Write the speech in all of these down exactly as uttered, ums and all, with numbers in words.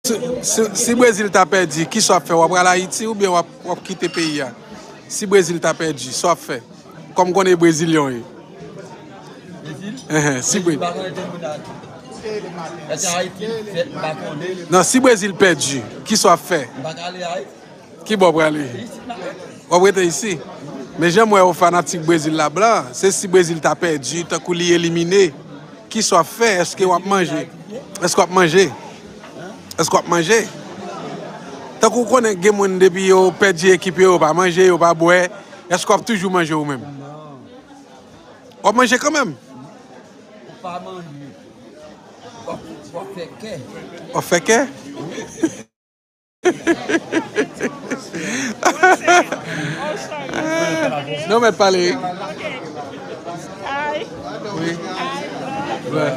Si, si, si Brezil ta pèdi, kisa w ap fè? W ap al Ayiti oubyen w ap, w ap kite peyi a? Si Brezil ta pèdi, sa w ap fè? Kòm konnen Brezilyen w ye. Enhen, si Bre- Non, si Brezil pèdi, kisa w ap fè? Ki bò w prale? W ap rete isi. Men jan m wè w fanatik Brezil la blan, se si Brezil ta pèdi, tankou li elimine, kisa w ap fè? Èske w ap manje? Èske w ap manje? Èske w ap manje? Tankou w konnen gen moun depi yo pèdi ekip yo, yo pa manje, yo pa bwè, èske w ap toujou manje ou menm? W ap manje kanmenm? Ou pa manje. W ap, w ap fè kè. W ap fè kè? Non, men pale. Ay. Wi. Ay.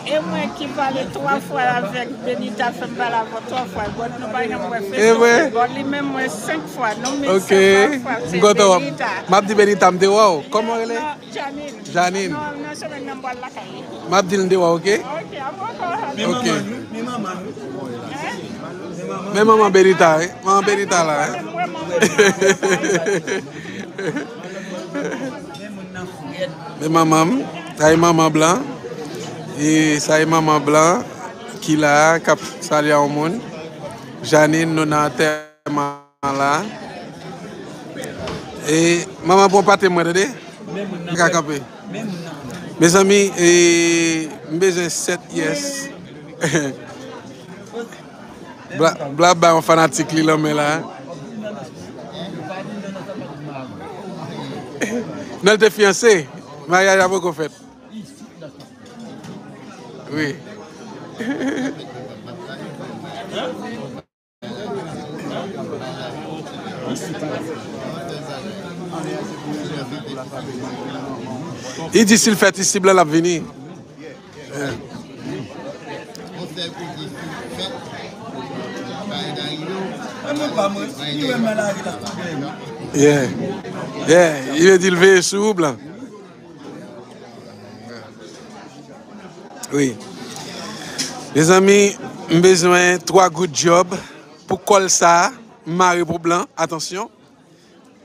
E mwen ki pale twa fwa avèk Benita, fè m pale avè w twa fwa. Bon, nou pa janm wè fè. Bon, li menm mwen senk fwa. Non, men senk fwa, m kontan w ap, m ap di Benita, m te wè w. Kòman w rele? Janine. Janine. Non, nan semèn nan, m pral lakay li. M ap di l m te wè w, oke? Oke, ap ankò. Ok. Men manman nou, men manman nou. Hein? Men manman Benita, wi. Manman Benita la, hein? Men manman m, sa e manman blan. E sa e manman blan ki la a, k ap salye yon moun. Janine, nou nan antèman la. E manman, pran pate mwen, tande? Mwen ka kanpe. Mezanmi, e, m bezwen sèt yes. Bla, Bla bay yon fanatik li lanmen la. Non, l te fiyanse. Maryaj la poko fèt. Wi. Li di si l fèt isi, blan l ap vini. Yeah. Yeah. Li vle di l veye sou ou, blan. Wi. Mezanmi, m bezwen twa goud djòb pou kòl sa a, m mare pou blan. Atansyon.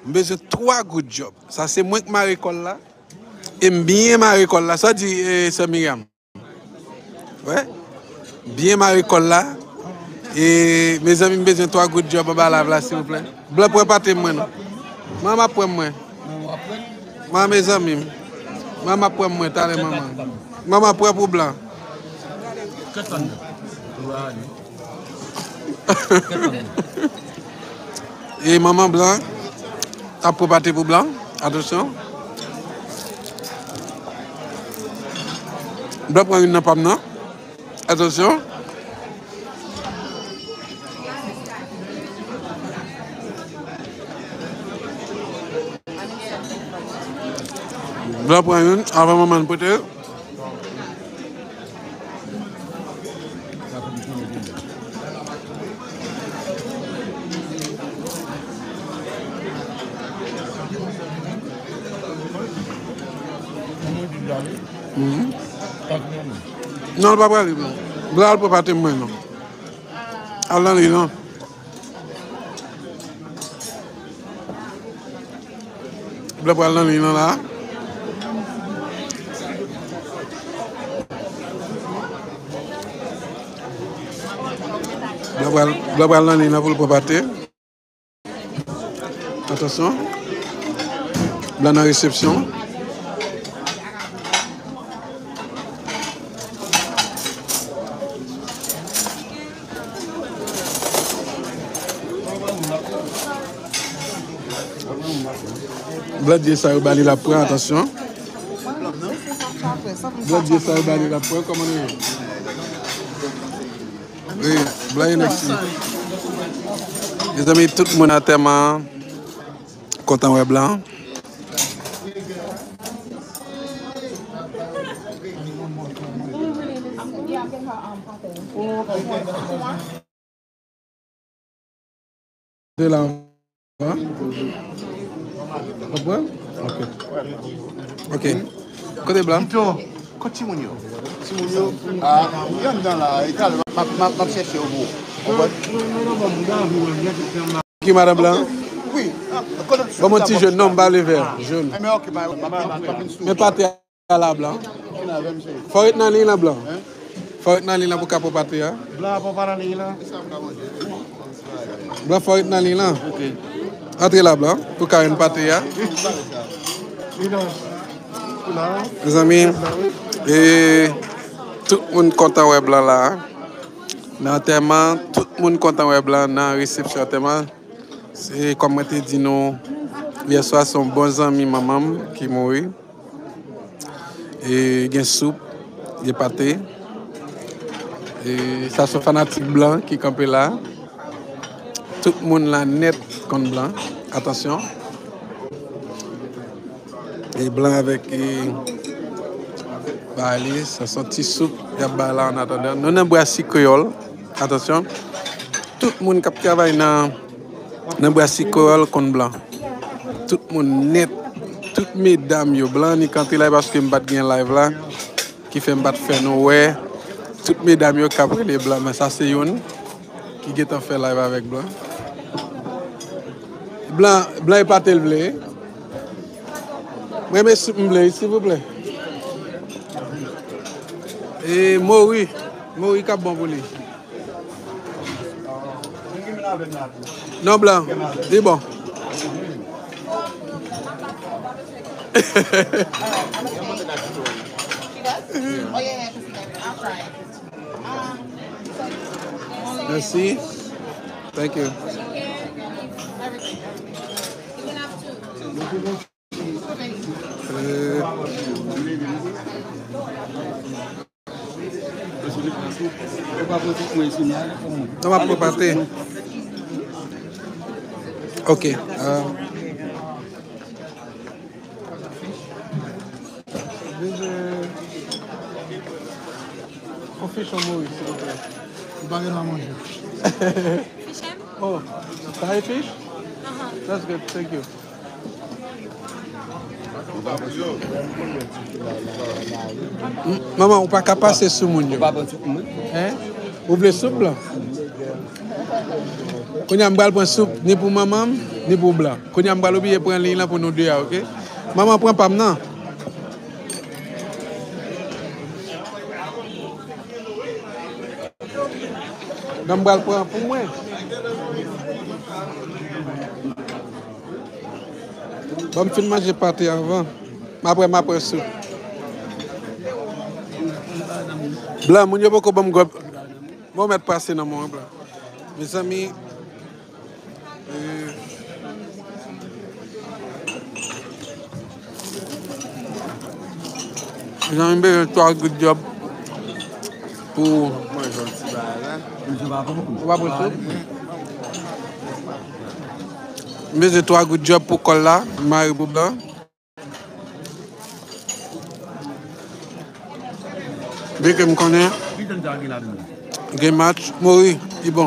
M bezwen twa goud djòb. Sa se mwen k mare kòl la. E m byen mare kòl la. Sa w di, e, sè Miriam? Wè. Byen mare kòl la. E, mezanmi, m bezwen twa goud djòb anba live la, silvouplè. Blan, pran pate mwen non. Manman ap pran mwen. Manman, mezanmi. Manman ap pran mwen talè, manman. Manman, pran pou blan. E manman blan ap pran pate pou blan. Atansyon. Blan pran youn nan pa m nan. Atansyon. Blan pran youn, avan manman l pote. Mhm. Non, l pa prale, non. Blan al pran pate mwen, non. Al nan li, non. Blan pral nan liy lan la. Blan pral, blan pral nan liy lan pou l pran pate. Atansyon. Blan nan resepsyon. Blan di sa yo ba li l ap pran, atansyon. Blan di sa yo ba li l ap pran, kòman nou ye? Wi, blan ye nèg si. Mezanmi, tout moun antèman an kontan wè blan. De la. Konprann? Ok. Ok. Kote blan? Vito, kot timoun yo? Timoun yo, ah, yo anndan la, e talè, m ap, m ap, m ap chèche yo pou ou. Ki madan blan? Ban mwen ti jòn, non, m pa vle vè. Jòn. Men pate a la blan. Fò ret nan liy lan blan. Fò ret nan liy lan pou ka pran pate a. Blan, fò w pa nan liy lan. Blan, fò ret nan liy lan. Antre la blan pou ka jwenn pate a. Mezanmi, e, tout moun kontan wè blan la. Nan antèman, tout moun kontan wè blan nan resepsyon antèman. Se kòm mwen te di nou yè swa, se yon bon zanmi manman m ki mouri. E gen soup, gen pate. E sa se fanatik blan ki kanpe la. Tout moun la nèt konn blan. Atansyon. E blan avèk, e, bagay li, sa se yon ti soup y ap bay la an atandan. Nou nan Brasi Kreyòl. Atansyon. Tout moun k ap travay nan, nan Brasi Kreyòl konn blan. Tout moun nèt. Tout medam yo, blan annik antre la, paske m pa t gen live la, ki fè m pa t fè nou wè. Tout medam yo k ap rele blan, men sa se youn ki gentan fè live avèk blan. Blan, blan e pate l vle. Mwen renmen soup m vle, silvouplè. E mori, mori k ap bon pou li. Non, blan, li bon. Mèsi. Thank you. Euh. Non, m ap pran pate. Ok. Euh. Vin, euh, on fish, on mori, silvouplè. M pa gen nan manje. Fish and? Oh, pa gen fish? Uh-huh. That's good, thank you. M-, manman, ou pa ka pase sou moun yo. Ou pa pran soup moun? Hein? Ou vle soup blan? Kounye a m pral pran soup ni pou manman m, ni pou blan. Kounye a m pral oblije pran liy lan pou nou de a, oke? Manman, pran pa m nan. Nan m pral pran pou mwen. Ban m fin manje pate avan. M apre, m apre sou. Blan, moun yo poko ban m gòb. Mwen mèt pase nan mwen, blan. Mezanmi, euh, mezanmi, m bezwen twa gout djòb pou... Ou pa pran sou? M bezwen twa gout djòb pou kòl la, m mare pou blan. Byen ke m konnen gen match, mori, li bon.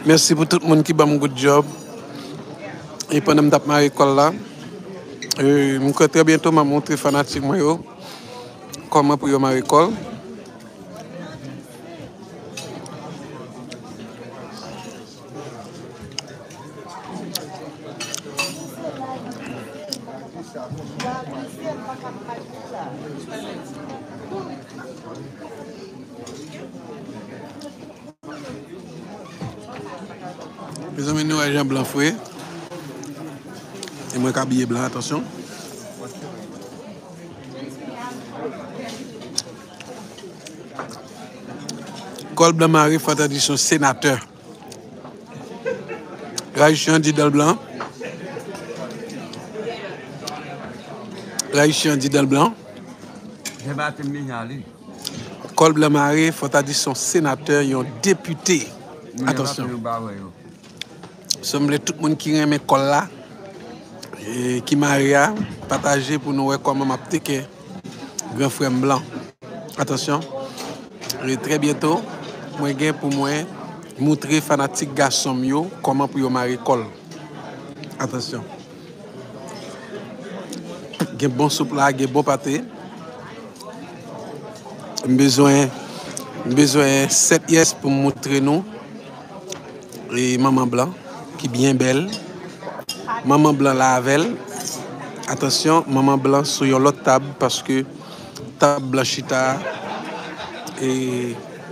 Mèsi pou tout moun ki ban m gout djòb. E pandan m t ap mare kòl la, e, m kwè trè byento m ap montre fanatik mwen yo kòman pou yo mare kòl. Mezanmi, nou wè jan blan fre. E mwen k abiye blan, atansyon. Kòl blan mare, fò ta di se yon senatè. Rayichi an di dan l blan. Rayichi an di dan l blan. Jan batem deja ale. Kòl blan mare, fò ta di se yon senatè, yon depite. Atansyon. Sanble tout moun ki renmen kòl la. e, ki mare a, pataje pou nou wè kòman m ap teke gran frè m blan. Atansyon. E trè byento, mwen gen pou mwen moutre fanatik gason m yo kòman pou yo mare kòl. Atansyon. Gen bon soup la, gen bon pate. M bezwen, m bezwen sèt yès pou m moutre nou. E manman blan, ki byen bèl. Manman blan la avè l. Atansyon, manman blan sou yon lòt tab, paske tab blan chita, e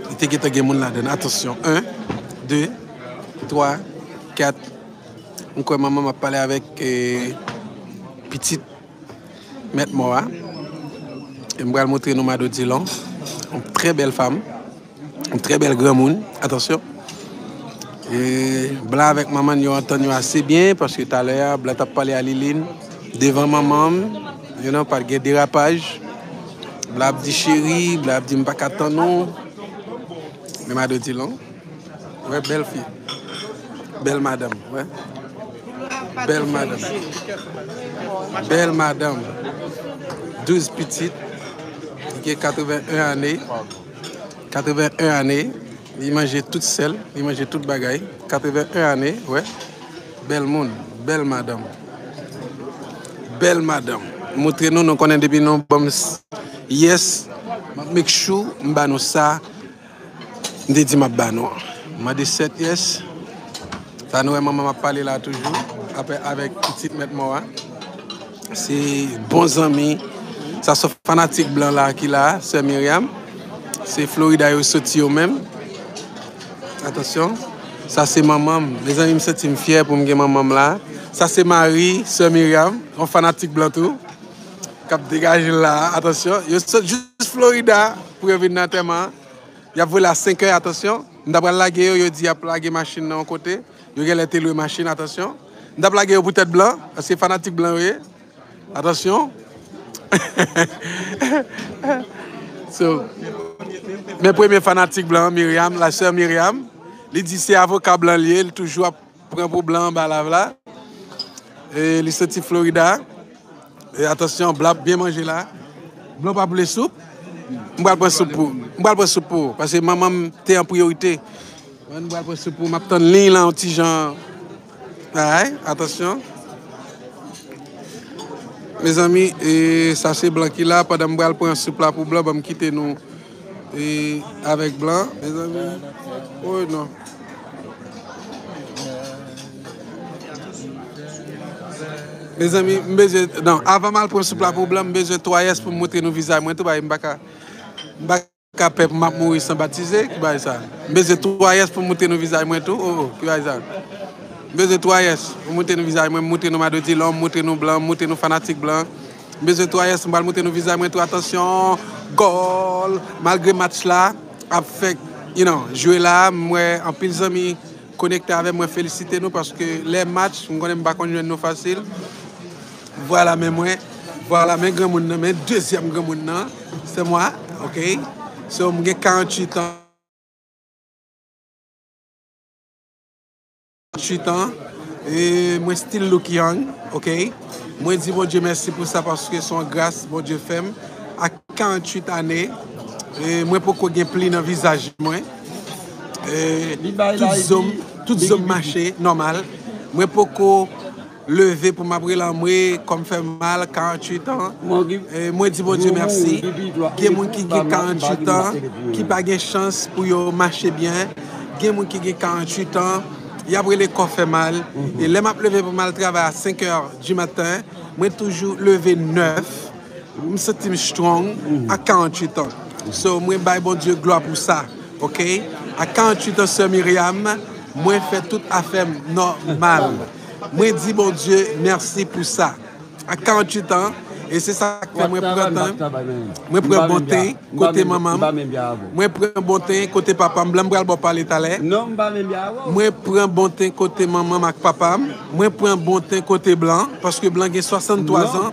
li te gentan gen moun ladan l. Atansyon, en, de, twa, kat. M kwè manman m ap pale avèk, e, pitit mèt mò a. E m pral montre nou Mado Dilon. Yon trè bèl fanm. Yon trè bèl granmoun. Atansyon. E blan avèk manman l yo antann yo ase byen, paske talè a, blan t ap pale a Liline devan manman m. You know, pa t gen derapaj. Blan ap di cheri, blan ap di m pa ka tann ou. Men Mado Dilon. Wè, bèl fi. Bèl madanm, wè. Bèl madanm. Bèl madanm. Douz pitit. Li gen katreven en ane. Katreven en ane. Li manje tout sèl. Li manje tout bagay. Katreven en ane, wè. Bèl moun. Bèl madanm. Bèl madanm. Montre nou, nou konnen depi nou ban m s-, yès, m ap make sure m ba nou sa. M te di m ap ba nou an. Mande sèt yès. Sa nou wè manman m ap pale la toujou. Apre avèk pitit mèt mò a. Se bon zanmi. Sa se fanatik blan la ki la, sè Miriam. Se Florida yo soti yo menm. Atansyon. Sa se manman m. Mezanmi, m santi m fyè pou m gen manman m la. Sa se mari, sè Miriam. Yon fanatik blan tou. K ap degaje l la. Atansyon. Yo sot jis Florida pou yo vin nan antèman an. Y ap voye l a senk è, atansyon. M ta pral lage yo, yo di y ap lage machin nan yon kote. Yo genlè te lwe machin, atansyon. M t ap lage yo poutèt blan, paske fanatik blan yo ye. Atansyon. So, men premye fanatik blan, Miriam, la sè Miriam. Li di se avoka blan l ye, li toujou ap pran pou blan anba lav la. E li soti Florida. E atansyon, blan ap byen manje la. Blan pa vle soup? M pral pran soup pou, m pral pran soup pou ou, paske manman m te an priyorite. Mwen, m pral pran soup pou ou, m ap tann liy lan yon ti jan. Ay, atansyon. Mezanmi, e, sa se blan ki la, pandan m pral pran soup la pou blan, ban m kite nou e, avèk blan, mezanmi. Oh non. Mezanmi, m bezwen, non, avan m al pran soup la pou blan, m bezwen twa yès pou m montre nou vizaj mwen tou, bagay m pa ka, m pa ka pè pou m ap mouri san batize, ki bagay sa? M bezwen twa yès pou m montre nou vizaj mwen tou, oh, oh, ki bagay sa? M bezwen twa yès pou m montre nou vizaj mwen, m montre nou Mado Dilon, m montre nou blan, m montre nou fanatik blan. M bezwen twa yès, m pral montre nou vizaj mwen tou. Atansyon, gòl! Malgre match la ap fèk, you know, jwe la, m wè anpil zanmi konekte avè m, mwen felisite nou paske lè match, m konnen m pa konn jwenn nou fasil. Vwala men mwen, vwala men granmoun nan, men dezyèm granmoun nan, se mwa, oke? So, m gen karanntuit an. Karanntuit an, e mwen still look young, oke? Mwen di Bondye mèsi pou sa paske se yon gras Bondye fè m. A karanntuit ane, e mwen poko gen pli nan vizaj mwen. E tout zo m, tout zo m mache nòmal. Mwen poko leve pou m ap rele anmwe, kò m fè m mal, karanntuit an. E mwen di Bondye mèsi. Gen moun ki gen karanntuit an, ki pa gen chans pou yo mache byen. Gen moun ki gen karanntuit an, y ap rele kò fè mal. E lè m ap leve pou m al travay a senk è di maten, mwen toujou leve nèf. M santi m strong a karanntuit an. So, mwen bay Bondye glwa pou sa, oke? A karanntuit an, sè Miriam, mwen fè tout afè m nòmal. Mwen di Bondye mèsi pou sa. A karanntuit an, e se sa k fè mwen pran tan, mwen pran bon tan kote manman m, mwen pran bon tan kote papa m. Blan, m pral ba w pale talè. Mwen pran bon tan kote manman m ak papa m. Mwen pran bon tan kote blan, paske blan gen swasanntwa zan.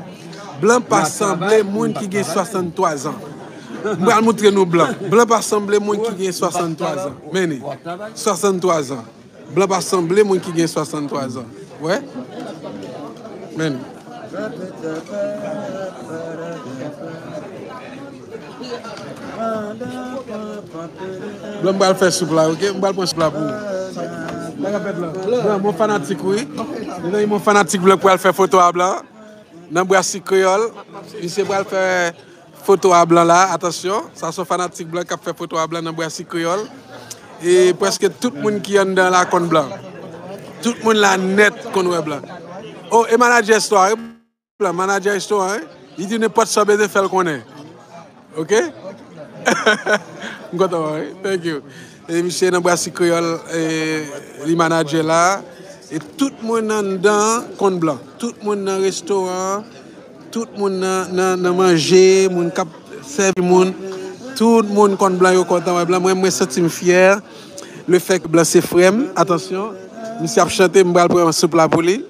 Blan pa sanble moun ki gen swasanntwa zan. M pral montre nou blan. Blan pa sanble moun ki gen swasanntwa zan. Men li. Swasanntwa zan. Blan pa sanble moun ki gen swasanntwa zan. Wè? Amen. Blan, m pral fè soup la, oke? M pral pran soup la pou ou. Sa k ap fèt la? Blan, m on fanatik, wi. Mezanmi, m on fanatik Blan k pral fè foto a Blan. Nan Brasi Kreyòl, misye pral fè foto a Blan la. Atansyon, sa se yon fanatik Blan k ap fè foto a Blan nan Brasi Kreyòl. E prèske tout moun ki anndan la konn Blan. Tout moun la nèt konn wè Blan. O, e manadjè Store, wi. Blan, manadjè restoran, wi. Li di nenpòt sa w bezwen fè l konnen. Oke? M kontan wè w, wi. Thank you. E misye nan Brasi Kreyòl, e, li manadjè la. E tout moun anndan konn Blan. Tout moun nan restoran, tout moun nan, nan, nan manje, moun k ap sèvi moun, tout moun konn Blan, yo kontan wè Blan. Mwen, mwen santi m fyè. Lefètke Blan se frè m, atansyon, misye ap chante, m pral pran soup la pou li.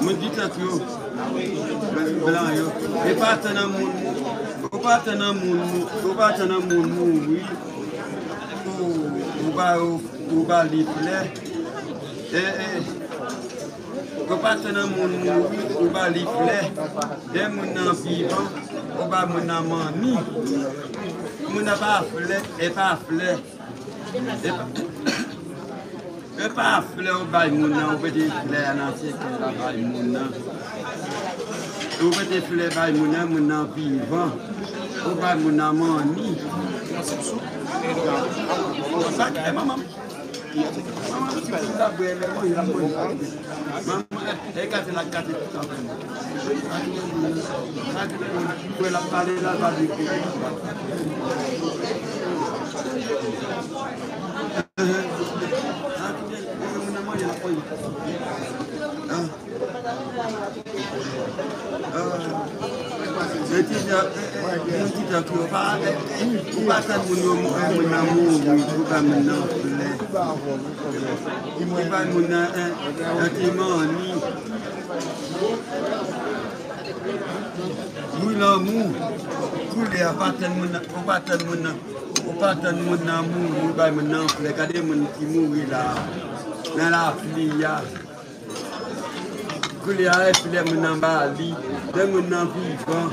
Mwen di tèt yo, blan yo, e pa tann nan moun, ou pa tann nan moun, ou pa tann nan moun mouri, ou, ou ba yo, ou ba li flè. E, e, ou pa tann nan moun mouri, ou ba li flè. Lè moun nan vivan, ou ba moun nan manmi. Moun nan pa flè, e pa flè. E pa, e pa flè ou bay moun nan, ou mete flè a nan sèkèy la bay moun nan. Ou mete flè bay moun nan, moun nan vivan. Ou bay moun nan manmi. Sa k fè manman m. Manman m ti moun la bwè lè manje, l ap manje. Manman, e gate l ap gate tout anpil. Sa k fè moun, sa k fè moun, frè l ap pale la, l pa di kote. Sa k fè moun nan manje, l ap manje. Ah. Ah. Ti jan, eh, eh, moun ti jan kriye, ou pa, eh, eh, ou pa tann moun yo, eh, moun nan mouri, ou bay moun nan flè. Ou bay moun nan, eh, nan ti manmi. Wi, lanmou. Koulè a, pa tann moun nan, ou pa tann moun nan, ou pa tann moun nan mouri, ou bay moun nan flè. Gade moun ki mouri la, nan lapli a. Koulè a, epi lè moun nan ba li, lè moun nan vivan.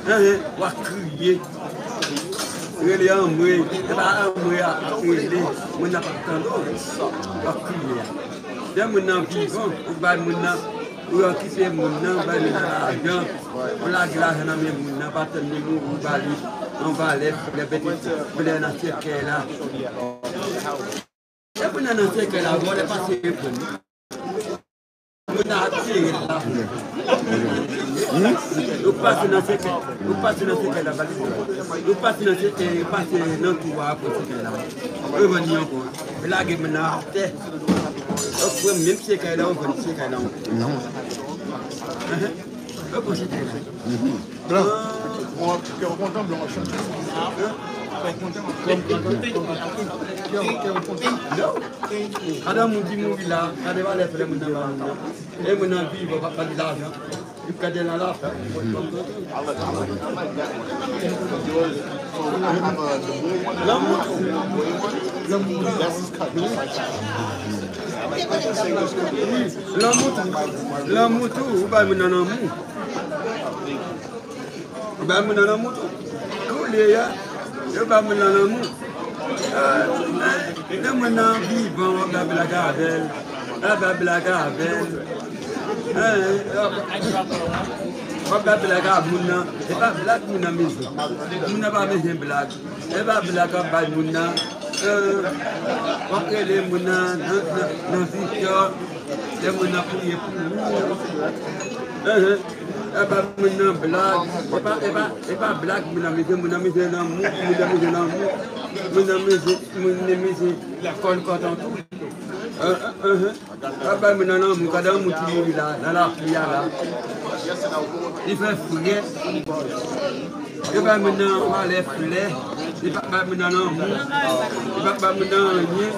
Enhen, w ap kriye. Rele anmwe, e pa anmwe a, ap rele, moun nan p ap tande w. W ap kriye a. Lè moun nan vivan, ou bay moun nan, ou okipe moun nan, bay moun nan lajan, ou lage lajan nan men moun nan, pa tann li mouri, ou ba li yon valè, flè, flè nan sèkèy la. E moun nan nan sèkèy la, vòlè pase reprann. Moun nan ap tire la. Nou pase nan sèkèy, nou pase nan sèkèy la, bali. Nou pase nan sèkèy, pase nan tou a, pran sèkèy la. Revann li ankò. Lage moun nan atè. Yo pran menm sèkèy la, yo vann sèkèy la ankò. Yo pran sèkèy la. Blan. Kè w kontan, blan w ap chante. Kè w kontan. Gade yon moun ki mouri la, gade valè flè moun nan ba moun nan. E moun nan vivan, pa, pa di lajan. Li pèdi nan lajan. Lanmou tou. Lanmou tou. Wi, lanmou tou. Lanmou tou, ou bay moun nan lanmou. Yo bay moun nan lanmou tou. Koulye a, yo bay moun nan lanmou. Eh, lè moun nan vivan, w ap bay blag avè l. W ap bay blag avè l. Eh, w ap bay blag a moun nan. E pa blag moun nan bezwen. Moun nan pa bezwen blag. E pa blag w ap bay moun nan. Eh, w ap rele moun nan, nan, nan, nan Viktò. Lè moun nan priye pou ou. Eh, eh. E pa moun nan blag. E pa, e pa, e pa blag moun nan mete, moun nan mete nan mou, moun nan mete nan mou, moun nan mete, moun nan mete kòn kòtan tou. Eh, eh, eh, eh. E pa moun nan lanmou, gade yon moun ki mouri la, nan lapli a la. Li fè frèt. E pa moun nan valè flè. E pa, pa moun nan lanmou. E pa, pa moun nan anyen.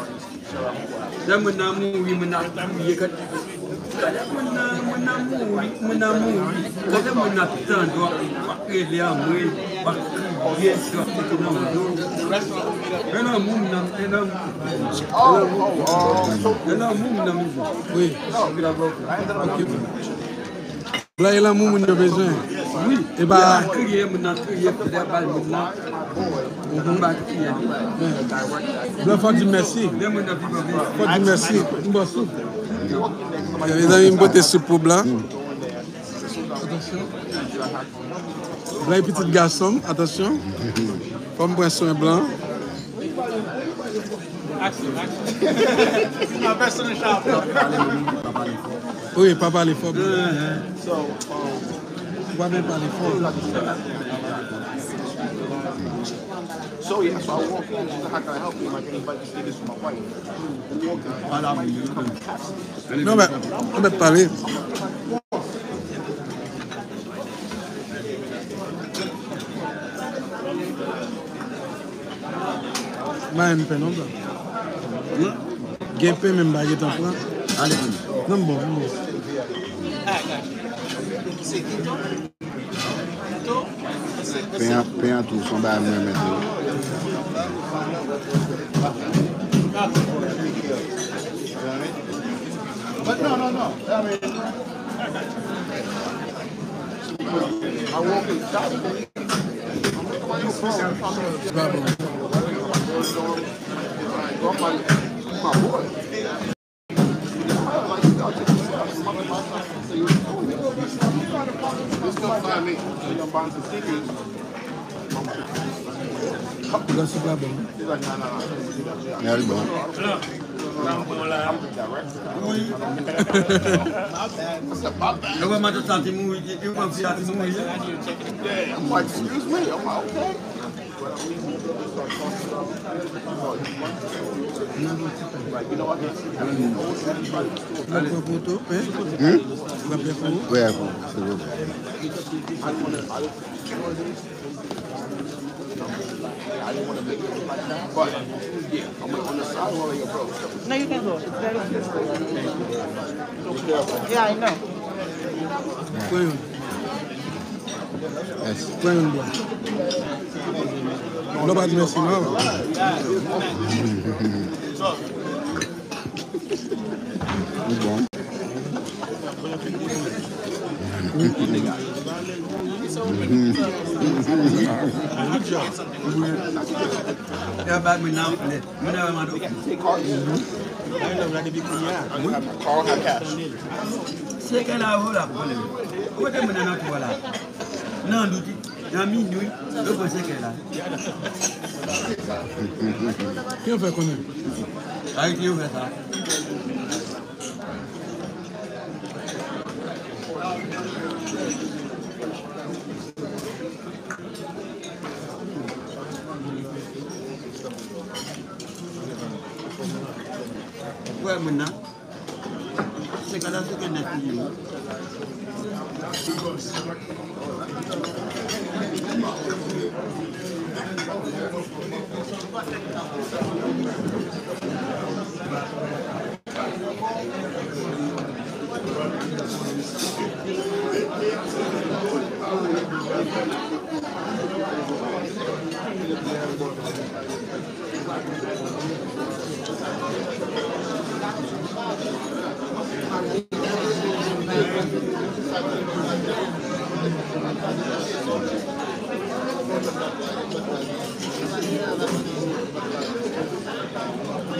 Lè moun nan mouri, moun nan ap kriye. Gade, gade moun nan, moun nan mouri, moun nan mouri. Gade moun nan ap tande, w ap, w ap rele anmwe, w ap kriye, w ap mete nan do. E lanmou moun nan, e lanmou. E lanmou moun nan, mezanmi. Wi. Ok. Blan e lanmou moun yo bezwen. Wi. E pa kriye, moun nan kriye, pou lè bay moun nan. Moun pa kriye. Blan fò di mèsi. Fò di mèsi. M ba w soup. Mezanmi, m pote soup pou Blan. Blan e pitit gason m, atansyon. Fò m pran swen Blan. Aksyon, aksyon. Wi, pa pale fò. Ou pa byen pale fò. So, yeah, so I walk in, she's like, "How can I help you?" I'm like, "Anybody just did this to my wife." Walk in, non, men, ou mèt pale. M pa renmen pen non, blan. Gen pen, men m pa gentan pran. Ale, pran. Non, m bon, m bon. Pen an, pen an tou, se yon bagay mwen renmen tou. But no, no, no. I mean, I walk inside. Nan sou pa bon. Mèl bon. Wi. Yo wè matant sa te mouri, yo wè fi a te mouri. Yeah, I'm like, "Excuse me." I'm like, "Okay." Nan pran poto, pen. Hmm? Nan pran poto. Wi, silvouplè. No, you can go. It's very expensive. Yeah, I know. Pran youn. Mèsi. Pran youn bwè. Non, pa di mèsi, non. Li bon. Good job. Yo ba mwen nan flè. Mwen nan mando. Mwen nan la depi kounye a. Mwen ap call her cash. Se ke la ou la pwoblèm. Ou te mwen nan twò la. Nan douti. Nan minwi, yo pran sèkèy la. Ki yo fè konnen? Ayiti yo fè sa. Ou wè moun nan? Se ka la, se ke nèt li ye.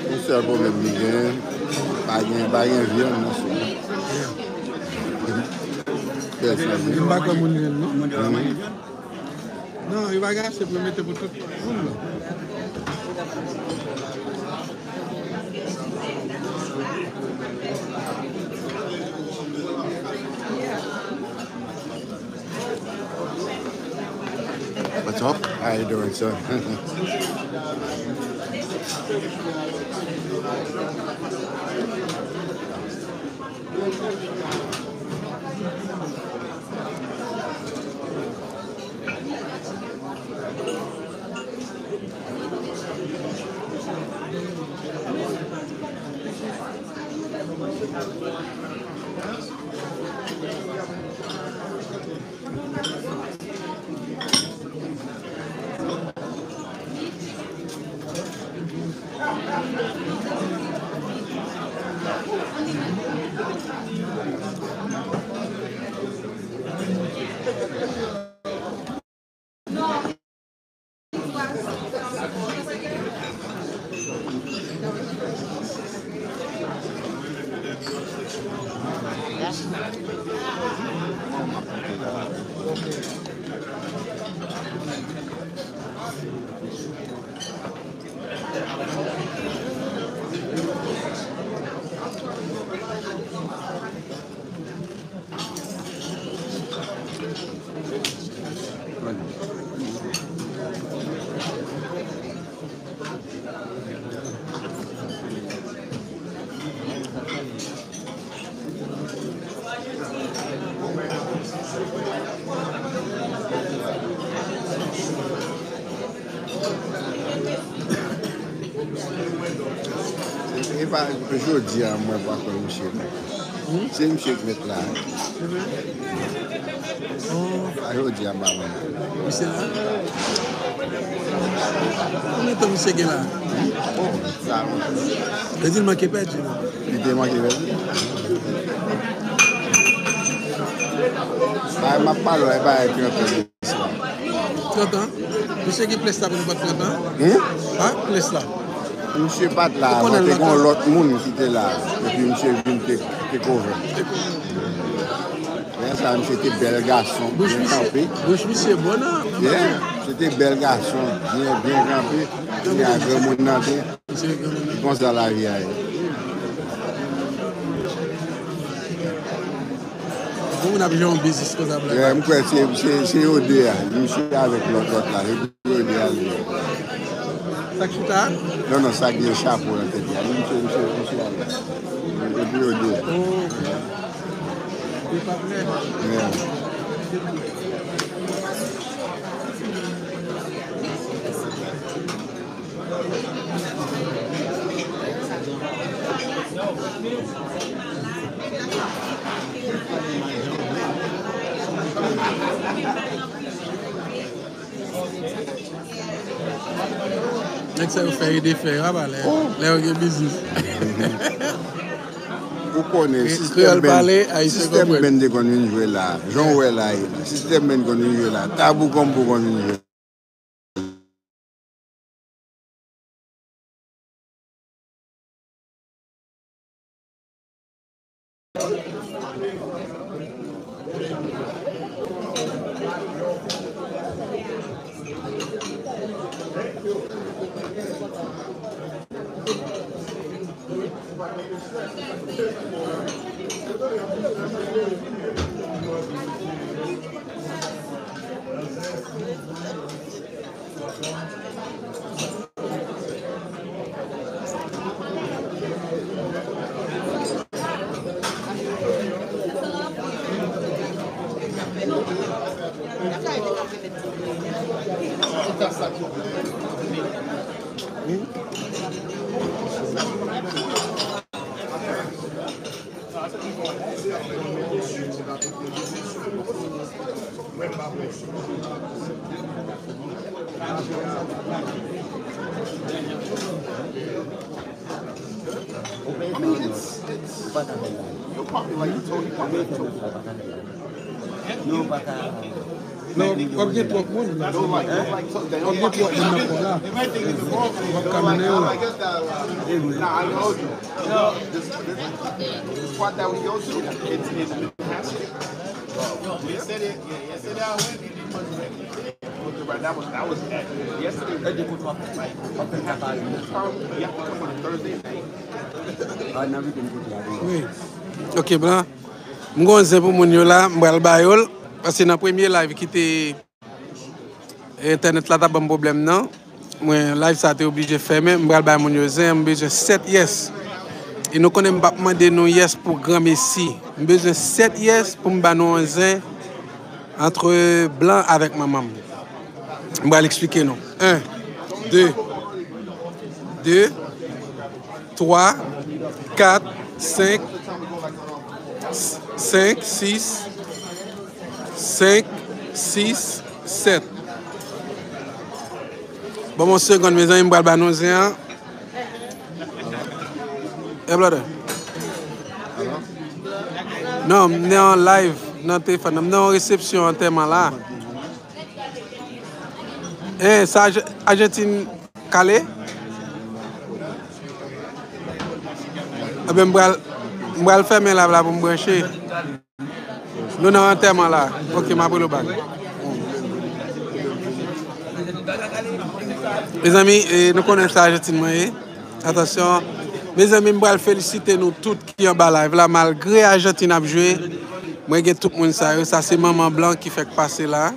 Yon sèl pwoblèm li genyen, pa gen, pa gen vyann nan sou li. Pèsonn. M pa kwè moun vyann, non. Non, yo pa gen ase pou yo mete pou tout moun, non. What's up? How you doing, sir? E pa jodi a mwen pa kwè misye non. Se misye k mèt la. A jodi a m pa konnen. Misye la? Konbyen tan misye gen la? Oh, sa. Yo di l manke pèdi non. Li te manke pèdi. Bagay m ap pale w la, e bagay trant an. Trant an? Misye gen ples la pou nenpòt trant an? Hmm? Ha? Ples la. Misye pa t la avan, te gen yon lòt moun ki te la. Epi misye vin te, te kove. Lè sa, misye te bèl gason, byen kanpe. Bouch misye bon nan. Yeah, misye te bèl gason, byen, byen kanpe. Kounye a, granmoun nan te. Misye gen konsa lavi a ye. Moun ap jwe yon biznis konsa black. Yeah, m kwè se, se, se yo de a. Misye avèk lòt, lòt la. Se pou yo de a li ye. Sa k chita? Non, non, sa gen chapo nan tèt li a. Misye, misye, misye avèk. Se pou yo de a. Oh. Yo pa prè. Yeah. Nèg sa yo fè e defè, yo ap alè. Lè yo gen biznis. Ou konnen, sistèm men te konn vin jwe la. Jan w wè la ye la. Sistèm men konn vin jwe la. Tabou konbo konn vin jwe. I mean, it's, it's, you probably like Tony, probably like Tony. Non, w ap gen twòp moun la. W ap gen twòp moun nan pò la. W ap ka mennen yo la. Nah, I told you. No, this, this, this part that we go to, it's, it's Yesterday, yeah, yesterday I went and it was raining. That was, that was bad. Yesterday, like, you have to come on a Thursday night. Wi. Ok, blan. M gon zen pou moun yo la, m pral ba yo l. Paske nan premye live ki te, entènèt la t ap ban m pwoblèm nan. Mwen, live sa te oblije fèmen. M pral bay moun yo zen. M bezwen sèt yes. E nou konnen m p ap mande nou yes pou granmesi. M bezwen sèt yes pou m ba nou yon zen antre blan avèk manman m. M pral eksplike nou. En, de, de, twa, kat, senk, senk, sis, senk, sis, sèt. Bon, yon segonn, mezanmi, m pral ba nou zen an. Hey, brother. Non, m nan yon live nan telefòn nan. M nan yon resepsyon antèman la. Eh, sa Aj-, Ajantin kale? Ebyen, m pral, m pral fèmen live la pou m branche. Nou nan antèman la. Ok, m ap rele w back. Mezanmi, eh, nou konnen sa Ajantin mwen ye. Atansyon. Mezanmi, m pral felisite nou tout ki anba live la. Malgre Ajantin ap jwe, mwen gen tout moun sa yo. Sa se manman blan ki fèk pase la.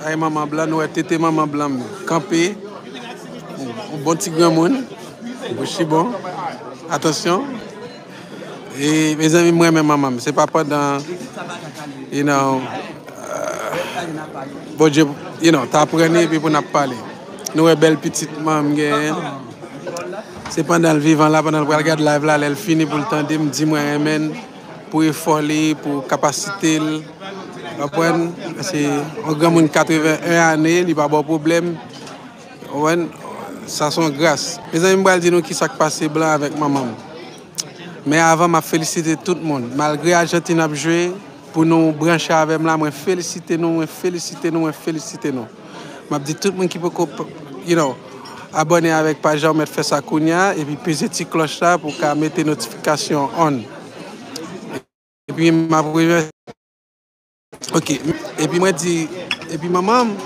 Ay, manman blan, nou wè tete manman blan m kanpe. Yon bon ti granmoun. Bouch li bon. Atansyon. E, mezanmi, m renmen manman m. Se pa pandan, you know, euh, Bondye, you know, t ap pran li epi pou n ap pale. Nou wè bèl pitit manman m genyen. Se pandan l vivan la, pandan l pral gad live la, lè l fini pou l tande m, di mwen renmen l, pou efò li, pou kapasite l. Konprann? Se yon granmoun katreven en ane, li pa ba w pwoblèm. Konprann? Sa se yon gras. Mezanmi, m pral di nou kisa k pase blan avèk manman m. Men avan, m ap felisite tout moun. Malgre Ajantin ap jwe, pou nou branche avè m la, mwen felisite nou, mwen felisite nou, mwen felisite nou. M ap di tout moun ki poko, you know, abòne avèk paj la, ou mèt fè sa kounye a, epi peze ti klòch la pou w ka mete notifikasyon on. Epi m ap remèsye. Ok. Epi mwen di, epi manman m,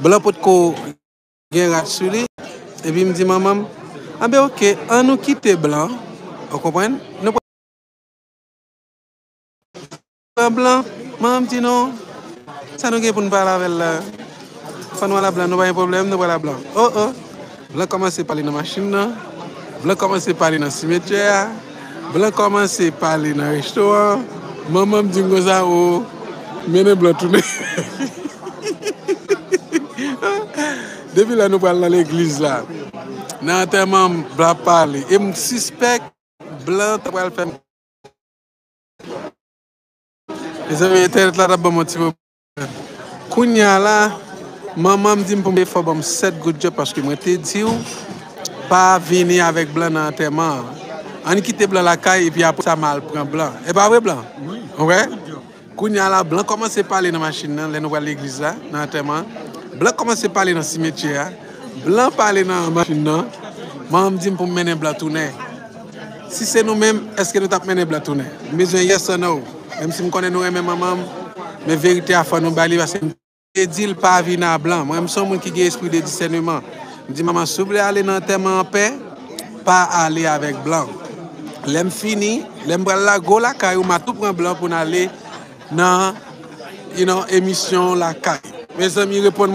blan potko gen rad sou li. Epi m di manman m, anben ok, ann nou kite blan. Ou konprann? Nou pran blan. Manman m di non. Sa nou gen pou n pale avè l la? Fò nou al a blan, nou pa gen pwoblèm, nou pral a blan. Oh, oh. Blan kòmanse pale nan machin nan. Blan kòmanse pale nan simetyè a. Blan kòmanse pale nan restoran. Manman m di m konsa, o, mennen blan tounen. Depi lè nou pral nan legliz la, nan antèman m, blan ap pale. E m sispèk blan ta pral fè m. Mezanmi, entènèt la t ap ban m yon ti pwoblèm. Kounye a la, manman m di m pou m fò ban m sèt goud djòb paske mwen te di w pa vini avèk blan nan antèman an. Ann kite blan lakay epi apre sa m al pran blan. E pa vre, blan? Wi. Ou wè? Kounye a la, blan kòmanse pale nan machin nan, lè nou pral legliz la, nan antèman an. Blan kòmanse pale nan simetyè a. Blan pale nan machin nan. Manman m di m pou m mennen blan tounen. Si se nou menm, èske nou t ap mennen blan tounen? M bezwen yes or no. Menm si m konnen nou renmen manman m, men verite a fò nou ba li, paske m te di l pa vin a blan. Mwen, m se yon moun ki gen espri de disèneman. M di, manman, si w vle ale nan antèman anpè, pa ale avèk blan. Lè m fini, lè m pral lage w lakay ou, m a tou pran blan pou n ale nan, you know, emisyon lakay. Mezanmi, reponn